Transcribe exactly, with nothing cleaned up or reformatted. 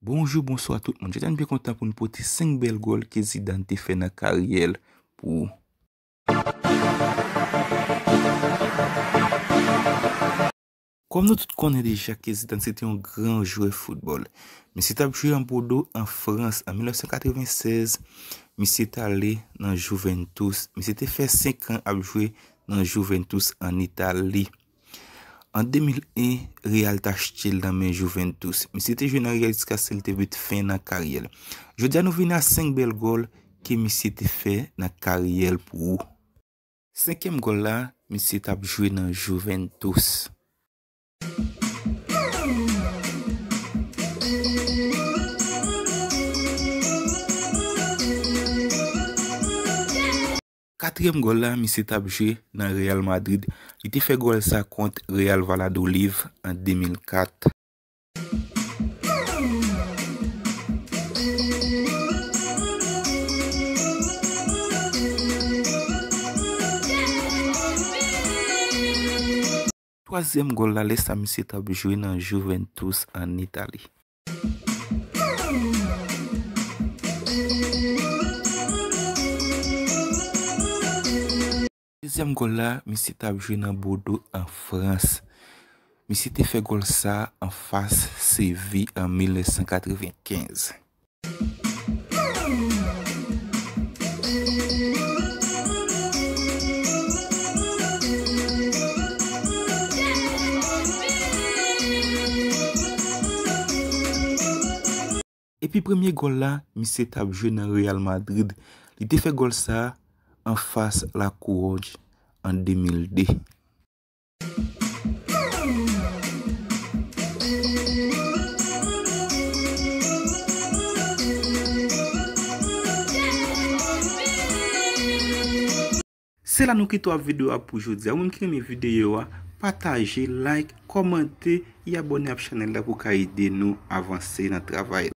Bonjou, bonswa tout moun. Jodi a nou byen kontan pou n pote senk bèl gòl ke Zidane te fè nan karyè l pou ou. Kòm nou tout konnen deja ke Zidane se te yon gran jwè foutbòl. Misye t ap jwe an Bordeaux, an Frans, an mil nèf san katreven sèz, misye t ale nan Juventus. Misye te fè senk an ap jwe nan Juventus ann Itali. An de mil en, Real t achte l nan men Juventus. Misye te jwe nan Real jiskaske l te met fen nan karyè l. Jodi a nou vini a senk bèl gòl ke misye te fè nan karyè l pou ou. Senkyèm gòl la, misye t ap jwe nan Juventus. Katriyèm gòl la, misye t ap jwe nan Real Madrid. Li te fè gòl sa kont Real Valladolid an de mil kat. Twazyèm gòl la, lè sa misye t ap jwe nan Juventus ann Itali. Dezyèm gòl la, misye t ap jwe nan Bordeaux an Frans. Misye te fè gòl sa anfas Séville an mil nèf san katrevenkenz. Epi premye gòl la, misye t ap jwe nan Real Madrid. Li te fè gòl sa anfas La Couronne an de mil de. Se la nou kite w ak videyo a pou jodi a. Ou menm ki renmen videyo a, pataje, like, kòmante, e abòne ak chanèl la pou ka ede nou avanse nan travay la.